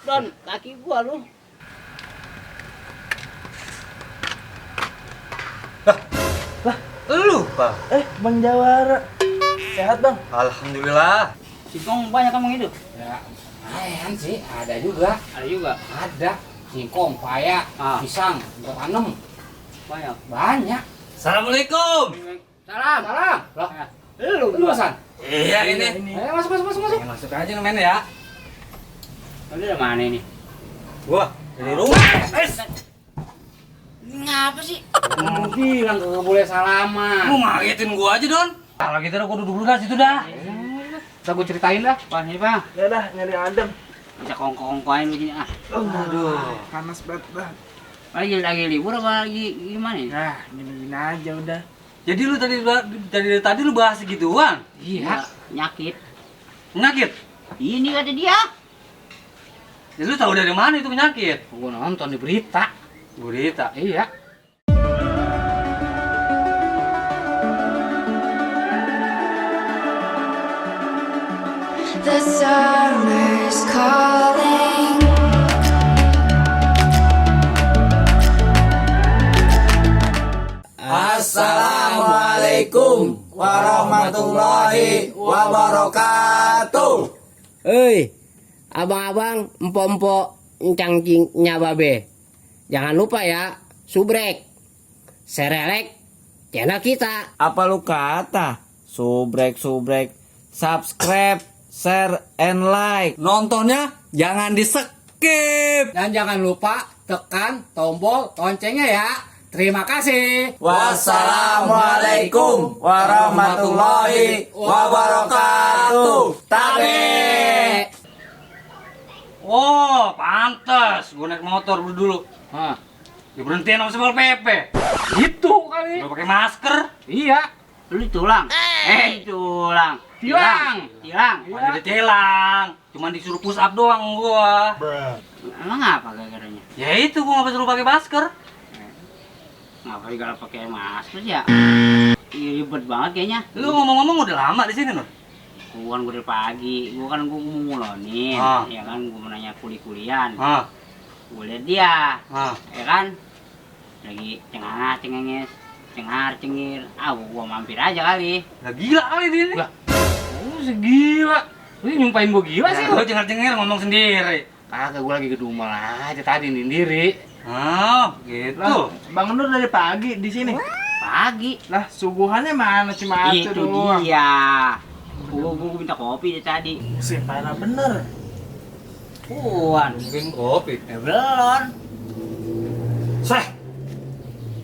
Don, kaki gua lu. Lu, Pak. Bang Jawara. Sehat, Bang? Alhamdulillah. Singkong banyak emang itu? Ya, lumayan sih, ada juga. Ada juga. Ada singkong, paya, pisang, gua tanam. Banyak. Banyak. Assalamualaikum. Salam. Salam. Loh, Lu lu Hasan? Iya ini. Ayo masuk. Masuk aja men ya. Lu dari mana ini? Gua dari rumah. Ngapa sih? Lu bilang kagak boleh salaman. Lu ngagetin gua aja, Don. Kalau gitu gua duduk dulu dah situ dah. Bisa gua ceritain dah. Wah, ini Bang. Ya dah, nyari adem. Bisa kongko-kongkoin begini ah. Aduh. Panas banget, Bang. Lagi libur apa lagi gimana nih? Nah, gini-gini aja udah. Jadi lu tadi lu bahas gituan. Iya, penyakit. Penyakit. Ini kata dia. Ya, lu tahu dari mana itu penyakit? Gua nonton di berita. Berita. Iya. The summer's calling. Assalamualaikum warahmatullahi wabarakatuh. Hei, abang-abang, empok-empok, encang-cingnya babe. Jangan lupa ya, subrek, serelek, channel kita. Apa lu kata? Subrek, subscribe, share, and like. Nontonnya jangan di-skip. Dan jangan lupa tekan tombol loncengnya ya. Terima kasih. Wassalamualaikum warahmatullahi wabarakatuh. Tabe. Oh, pantas. Gua naik motor dulu. Hah, Ya berhentiin sama Satpol PP. gitu kali. Udah pakai masker. Iya. Lu tulang. Tulang. Tilang. Ada ditilang. Cuman disuruh push up doang gua. Emang apa gara-garanya? Ya itu gua nggak suruh pakai masker. Ngapa juga pakai masker ya? Iya ribet banget kayaknya. Lu ngomong-ngomong udah lama di sini, Nur? Gua kan dari pagi, gua mau ngulonin, ya kan, gua mau nanya kuliah-kulian. Gua liat dia, ya kan, lagi cengenges, cengar-cengir. Gua mampir aja kali. Nah, gila kali dia ini. Lah, lu segila. Lu nyumpain gua gila sih Lu lu. cengar-cengir ngomong sendiri. Kagak, gua lagi gedumel aja tadi nindiri. Gitu. Lah, Bang Nur dari pagi di sini. Pagi. Lah, suguhannya mana cuma Itu itu doang. dia. Gua minta kopi dari tadi. Buset, parah bener. Puan. Bikin kopi. Belon. Seh.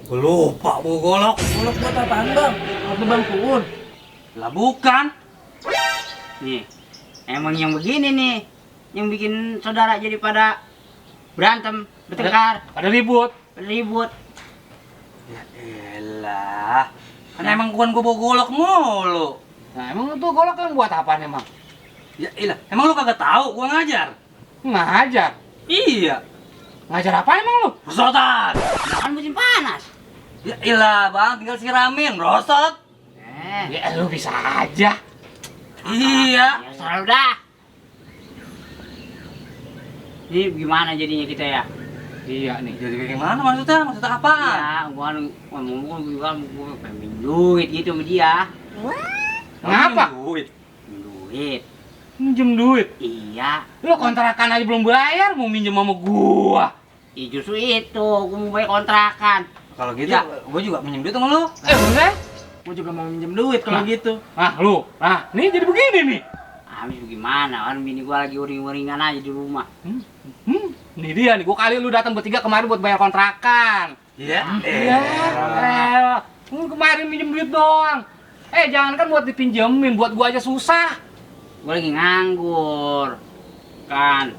Gua lupa bawa golok. Golok buat apaan, Bang? Waktu Bang Puun. Lah bukan. Nih, emang yang begini nih, yang bikin saudara jadi pada berantem, bertengkar, Pada ribut. ribut. Ya elah. Kan emang bukan gua bawa golok mulu. Nah, emang itu golok yang buat apaan emang? Ya elah. Emang lu kagak tahu gua ngajar? Ngajar. Iya. Ngajar apa emang lu? Rosotan. Nah, kan musim panas. Ya elah, Bang, tinggal siramin, rosot. Ya lu bisa aja. Iya. Ya selalu dah. Ini gimana jadinya kita ya? Iya nih. Jadi bagaimana maksudnya? Maksudnya apaan? Ya, gua ngomong juga gua pengen duit gitu sama dia. Kenapa? Duit. Duit. Minjem duit. Iya. Lu kontrakan aja belum bayar, mau minjem sama gua. Ya justru itu, gua mau bayar kontrakan. Kalau gitu, Ya. gua juga minjem duit sama lu. Bener? Gua juga mau minjem duit kalau Nah. gitu. Lu. Nah, nih jadi begini nih. Habis gimana? Kan bini gua lagi uring-uringan aja di rumah. Nih dia nih, gua kali lu datang bertiga kemarin buat bayar kontrakan. Iya. Iya. Kemarin minjem duit doang. Jangan kan buat dipinjemin, buat gua aja susah. Gua lagi nganggur. Kan.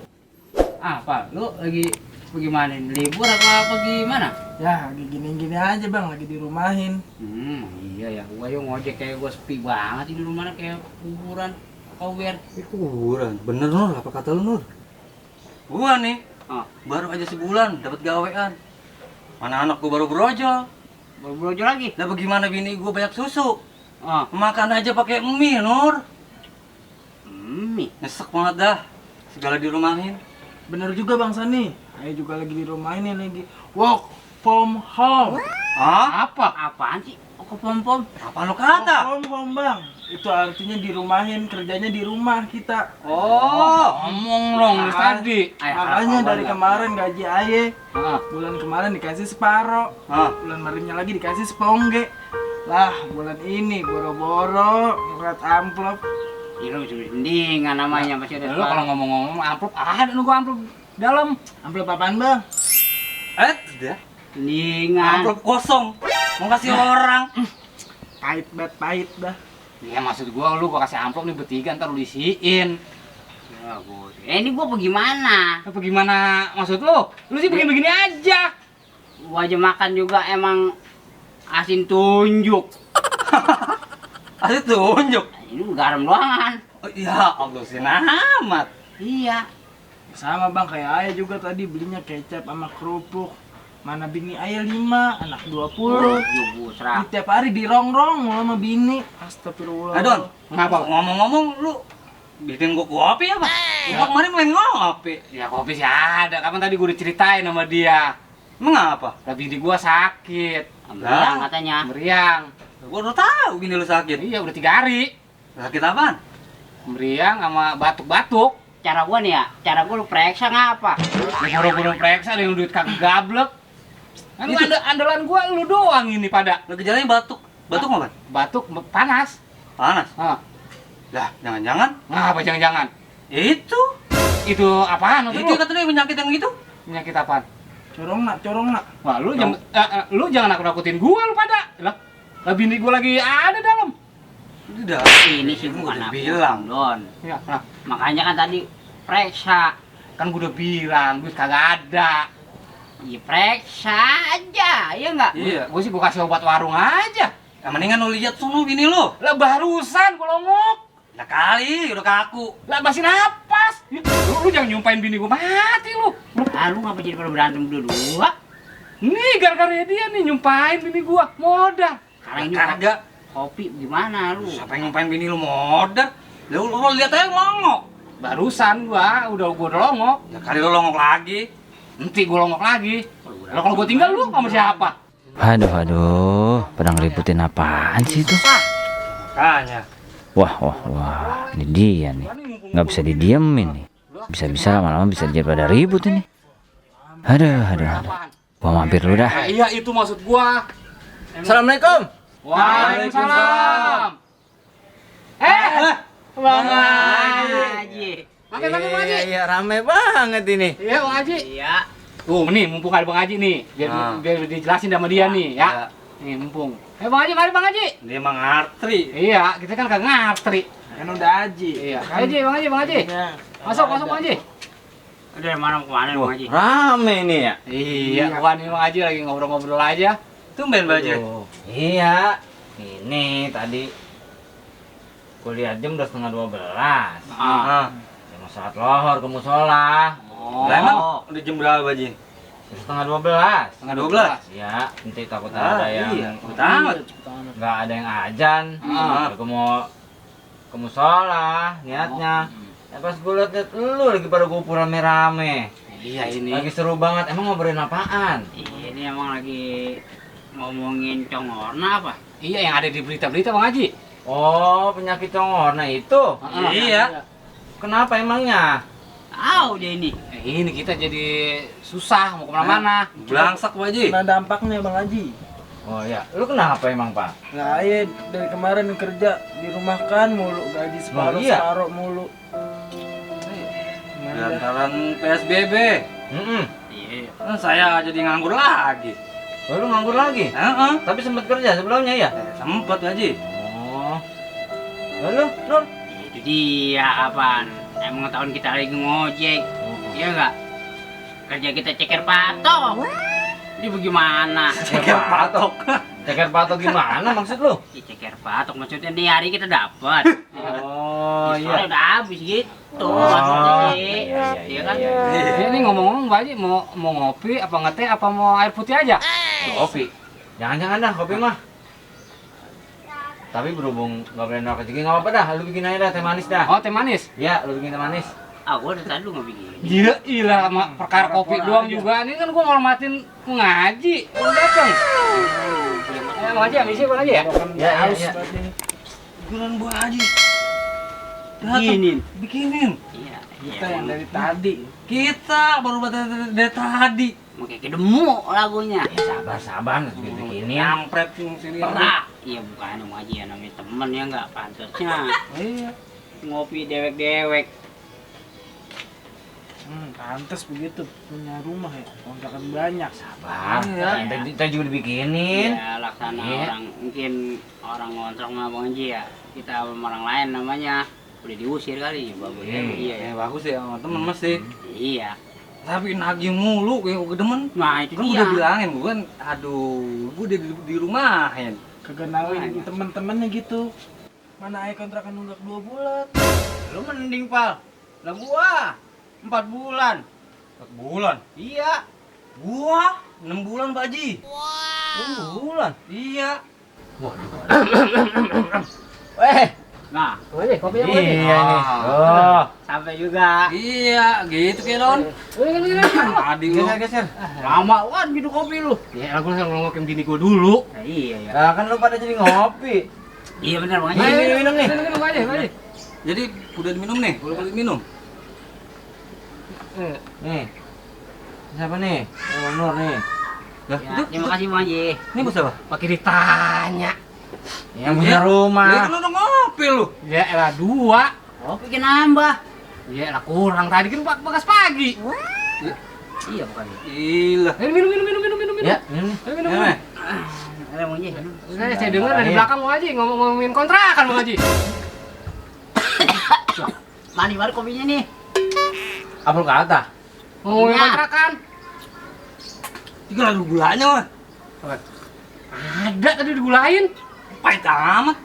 Apa? Lu lagi bagaimana? Libur apa gimana? Ya, lagi gini-gini aja, Bang, lagi dirumahin. Iya ya, gua yang ngojek kayak gua sepi banget di rumahnya kayak kuburan. Kau biar Kuburan. Bener, Nur, apa kata lu, Nur? Gua nih, baru aja sebulan dapat gawean. Mana anak gua baru brojol. baru brojol lagi. Lah bagaimana bini gua banyak susu? Makan aja pakai mie, Nur. Mie. Nyesek banget dah. Segala dirumahin. Bener juga Bang Sani. Ayah juga lagi di rumah ini lagi work from home. Hah? Apaan sih? Kok pom-pom? Apa lo kata? Work from home Bang. Itu artinya dirumahin, kerjanya di rumah kita. Oh, Ngomong dong dari tadi. Makanya dari kemarin gaji ayah Ah. bulan kemarin dikasih separoh, bulan kemarinnya lagi dikasih sepongge. Lah bulan ini boro-boro ngeliat amplop. Ini lu mendingan namanya pasti ada. Lu kalau ngomong-ngomong amplop, ada nunggu amplop dalam. Amplop apaan Bang? tidak. Mendingan. Amplop kosong. Mau kasih orang. Pahit dah. Ya maksud gua kasih amplop nih bertiga ntar lu isiin. Bagus. Ini gua bagaimana? Apa gimana maksud lu? Lu sih begini-begini aja. Gua aja makan juga emang asin tunjuk. Asli tunjuk. Ini garam doangan. Oh, ya Allah, amat. Iya. Sama Bang kayak ayah juga tadi belinya kecap sama kerupuk. Mana bini ayah 5, anak 20. Yo serah. Ini tiap hari dirongrong mulu sama bini. Astagfirullah. Adon, Ngapa? ngomong-ngomong lu bikin gua kopi apa? Gua kemarin main ngopi. Ya kopi sih ada, kapan tadi gua udah ceritain sama dia. Emang apa? Lah bini gua sakit, Meriang katanya. meriang. Gua udah tahu gini lu sakit. Iya udah 3 hari. Sakit apaan? Meriang sama batuk-batuk. Cara gua nih ya, cara gua lu periksa ngapa? Ya buru-buru periksa ada yang duit kagak gablek. Kan andalan gua lu doang ini pada. Lu gejalanya batuk. Batuk apa? Batuk panas. Panas. Ah, Lah, jangan-jangan ngapa jangan-jangan? itu. Itu apaan maksud Itu lu? katanya penyakit yang gitu. Penyakit apaan? Corong nak. Wah, lu jangan nakut-nakutin gua lu pada. Lah bini gua lagi ada dalam. Udah. Ini sih Gua bukan udah apa, bilang. Don. Ya, nah, Makanya kan tadi periksa. kan gua udah bilang duit kagak ada. Ya periksa aja, ya enggak? Iya. Gua sih gua kasih obat warung aja. Ya, mendingan lu lihat sono bini lu. Lah barusan gua longok. Lah kali udah kaku. Lah masih napas. Lu jangan nyumpain bini gua mati lu. Ah, lu ngapa jadi pada berantem berdua? Nih gara-gara dia nih nyumpain bini gua modal. Sekarang ini Kagak. kopi gimana lu? Siapa yang nyumpain bini lu modar? Lu lihat aja ngongok. Barusan gua udah longok. Ya kali lu longok lagi. Nanti gua longok lagi. Lah kalau gua tinggal lu sama siapa? Aduh, pada ngeributin apaan sih itu? Makanya. Wah, ini dia nih. Nggak bisa didiemin nih. Bisa-bisa lama-lama bisa jadi pada ribut ini. Aduh. Gua mampir dulu dah. Iya itu maksud gua. Assalamualaikum. Waalaikumsalam. Bang Haji. Makan Bang Haji. Iya, rame banget ini. Iya Bang Haji. Iya. Nih mumpung ada Bang Haji nih, biar dijelasin sama dia nih ya. Nih mumpung. Bang Haji, mari Bang Haji. Dia emang ngartri. Iya, kita kan kagak ngartri. Kan udah Haji. Iya. Bang Haji. Ya. Masuk Bang Haji. Udah mana kemana Bang Haji? Rame ini ya. Iya, bukan nih Bang Haji lagi ngobrol-ngobrol aja. Tumben baju. Iya. Ini tadi kuliah jam udah setengah 12. Ah. Mau sholat lohor ke musola. Lah emang udah jam berapa baju? Setengah 12. Setengah 12. Ya, nanti takut ada yang Iya, tamat. nggak ada yang ajan. Aku mau ke musola niatnya. Ya pas gue liat lu lagi pada kumpul rame-rame. Iya ini. Lagi seru banget. Emang ngobrolin apaan? Ini emang lagi ngomongin congorna apa? Iya yang ada di berita-berita Bang Haji. Oh, penyakit congorna itu. Iya. Kenapa emangnya? Tahu dia ini. Ini kita jadi susah mau kemana-mana. Belangsak baju. Nah dampaknya Bang Haji. Oh ya, lu kenapa emang Pak? Lah ayah dari kemarin kerja di rumah kan mulu gaji separuh iya? separuh mulu. Lantaran PSBB. Iya. Kan saya jadi nganggur lagi. Oh, lu nganggur lagi? Heeh. Tapi sempat kerja sebelumnya ya? Sempet aja. Oh. Lalu, Nur? Itu dia apaan? Emang tahun kita lagi ngojek. Iya enggak? Kerja kita ceker patok. Ini bagaimana? Ceker patok. Ceker patok gimana maksud lu? Ya, ceker patok maksudnya nih hari kita dapat. Oh, Soalnya iya. udah habis gitu. Maksudnya sih. Iya kan? Ini ngomong-ngomong Bang Haji mau ngopi apa ngeteh apa mau air putih aja? Kopi. Jangan-jangan dah kopi mah. Tapi berhubung nggak boleh nolak rezeki, nggak apa-apa dah. Lu bikin aja dah teh manis dah. Oh, teh manis. Ya, lu bikin teh manis. Gua dari tadi nggak bikin. Gila, ilah sama perkara kopi doang juga. Ini kan gua ngormatin ngaji. Lu datang. Bang Haji, ambisi Bang Haji ya? Ya, ya. Bulan Bu Haji. Bikinin. Bikinin. Iya. Kita yang dari tadi. Kita baru dari tadi. Pakai kedemu lagunya. Sabar, harus bikinin. Nyampret sini. Pernah. Iya bukan Bang Haji ya, namanya temen ya nggak pantasnya. Iya. Ngopi dewek-dewek. Pantes begitu punya rumah ya, kontrakan banyak. Sabar. Iya. Kita juga dibikinin. Ya laksana Iya. orang mungkin orang ngontrak sama Bang Haji ya. Kita sama orang lain namanya udah diusir kali bagus. Iya ya. Bagus ya sama temen masih. Iya. Tapi nagih mulu kayak gue demen. Nah itu Kan dia. udah bilangin gue kan, aduh, gue di rumahin. Kagak nawarin temen-temennya gitu. Mana aja kontrakan nunggak 2 bulan. Lu mending pal. Lah gua 4 bulan. 4 bulan? Iya. Gua 6 bulan Pak Haji. 6 bulan. Iya. Nah, Kopi Iya nih. Oh. sampai juga. Iya, gitu kayak Don. Tadi lu. Geser. Lama kan gitu kopi lu. Ya, aku langsung ngomokin bini gua dulu. Nah, iya ya. Nah, kan lu pada jadi ngopi. Iya benar Bang Ayo, Haji. minum nih. Minum aja, Bang Haji. Jadi udah diminum nih, boleh minum. Nih. Siapa nih? Oh, Nur nih. Lah, Ya, terima kasih Bang Haji. ini bos apa? Pakai ditanya. Yang punya rumah. Ya, lu udah ngopi lu. Ya elah 2. Kopi nambah. Ya elah kurang tadi kan bekas pagi. Iya bukan. Gila. Ayo minum. Ya, minum nih. Ayo minum. Ya, Meh. Ada Bang Haji. Saya dengar dari belakang Bang Haji ngomongin kontrakan Bang Haji. Mari kopinya nih. Apa lu kata? Ngomongin Ya. kontrakan. 3 gulanya mah. Ada tadi digulain. Pahit amat.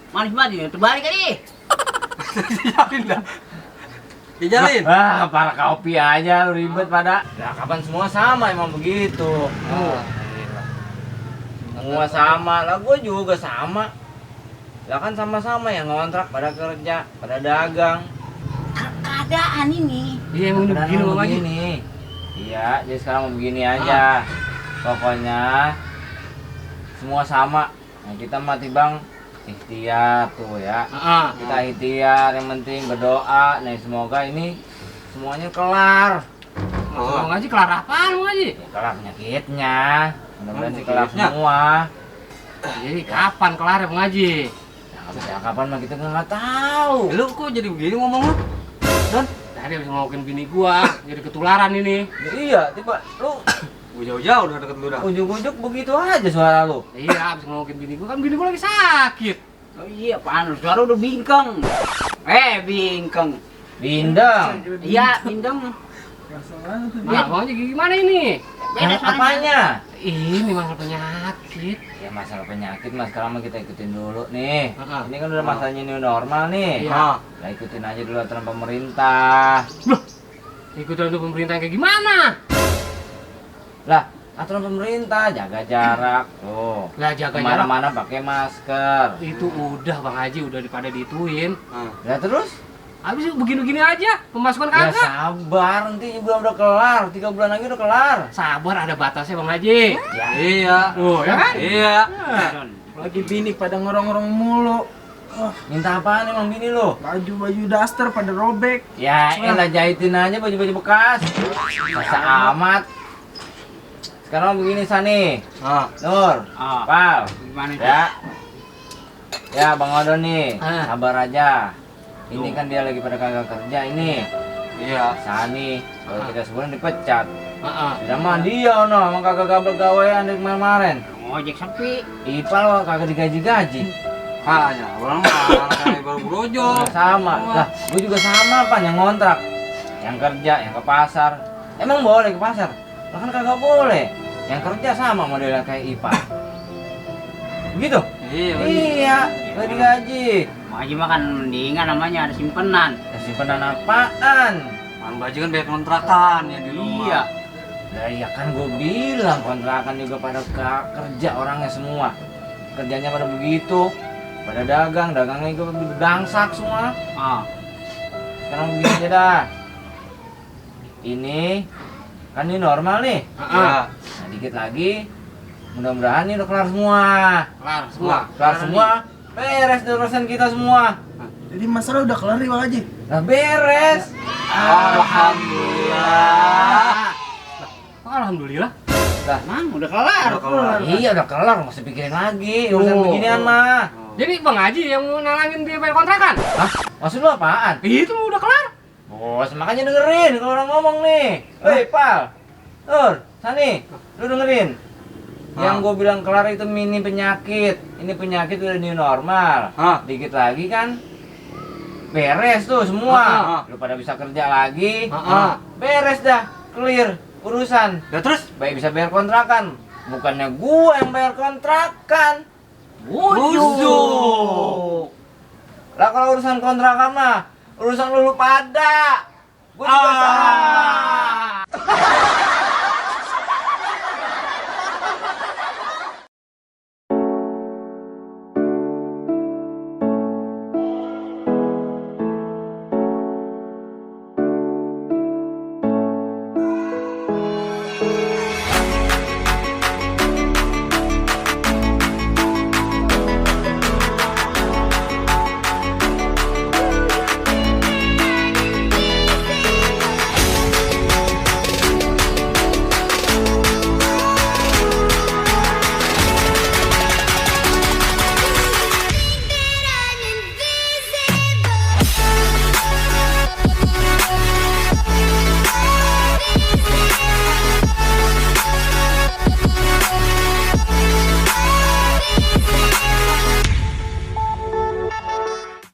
Manis banget terbalik kali. Dijalin dah. Dijalin. Ah, para kopi aja lu ribet pada. Nah, kapan semua sama emang begitu. Semua sama. Lah gua juga sama. Lah kan sama-sama yang ngontrak, pada kerja, pada dagang. Keadaan ini. Iya emang udah begini Bang Haji. begini. Iya, jadi sekarang mau begini aja. Pokoknya semua sama. Nah, kita mati Bang ikhtiar tuh ya. Kita ikhtiar, yang penting berdoa. Nah, semoga ini semuanya kelar. Bang Haji kelar apaan Bang Haji? Ya, kelar penyakitnya. Mudah-mudahan sih kelar penyakitnya. semua. Jadi kapan kelar ya Bang Haji? Ya, kapan mah kita nggak tahu. Lu kok jadi begini ngomong lu? Don, Tadi habis ngomokin bini gua, jadi ketularan ini. Ya, iya, tiba lu gua jauh-jauh udah deket lu dah. ujuk-ujuk begitu aja suara lu. Iya, habis ngomokin bini gua, kan bini gua lagi sakit. Oh iya, panas. Suara udah bingkeng. Bingkeng. Bindeng. Iya, bintang. Nah, Bang Haji gimana ini? Beda suaranya. Apanya? Ini masalah penyakit. Ya masalah penyakit mas, sekarang mah kita ikutin dulu nih. Heeh. Ini kan udah masanya new normal nih. Iya. Nah, ikutin aja dulu aturan pemerintah. Ikutan untuk pemerintah kayak gimana? Lah, aturan pemerintah jaga jarak tuh. Lah jaga jarak. Kemana-mana pakai masker. Itu udah Bang Haji udah pada dituin. Ya terus? Habis begini-begini aja, pemasukan Ya kagak. sabar, nanti juga udah kelar. 3 bulan lagi udah kelar. Sabar ada batasnya Bang Haji. Ya, Iya. Oh, ya kan? Iya. Lagi bini pada ngorong-ngorong mulu. minta apaan emang bini lo? Baju-baju daster pada robek. Ya elah jahitin aja baju-baju bekas. Masa amat. Sekarang begini Sani. Nur, Pal. Gimana itu? Ya. Ya Bang Odo nih, Ah. sabar aja. Ini kan dia lagi pada kagak kerja ini. Iya. Sani, kalau kita sebulan dipecat. Heeh. Sudah mah dia no, emang kagak gabel gawean dari kemarin. Ngojek sepi. Ipal kagak digaji-gaji. Hanya, orang mah kayak baru brojol. Sama. Lah, gue juga sama Pak, yang ngontrak. Yang kerja, yang ke pasar. Emang boleh ke pasar? Lah kan kagak boleh. Yang kerja sama modelnya kayak Ipal. Begitu? Iya. Iya, gak digaji. Mau aja makan mendingan namanya ada simpenan. Ya, simpanan apaan? Man baju kan banyak kontrakan ya di rumah. Iya. Nah, ya kan gue bilang kontrakan juga pada kerja orangnya semua. Kerjanya pada begitu. pada dagangnya juga berdangsak semua. Sekarang begini aja dah. Ini kan ini normal nih. Nah, dikit lagi mudah-mudahan ini udah kelar semua. Kelar semua. Beres deh urusan kita semua. Jadi masalah udah kelar nih Bang Haji. Nah, beres. Alhamdulillah. Dah, Udah kelar. iya udah kelar, nggak usah pikirin lagi urusan beginian mah. Jadi Bang Haji yang mau nalangin biaya bayar kontrakan? Hah? Maksud lu apaan? Itu udah kelar. Bos, makanya dengerin kalau orang ngomong nih. Hei, Pal. Tur, Sani, lu dengerin. Yang gue bilang kelar itu mini penyakit. Ini penyakit udah new normal. Dikit lagi kan beres tuh semua. Lu pada bisa kerja lagi. Beres dah, clear urusan. Ya terus? Baik bisa bayar kontrakan. Bukannya gua yang bayar kontrakan. Busuk. Lah kalau urusan kontrakan mah urusan lu pada. Gua juga sama.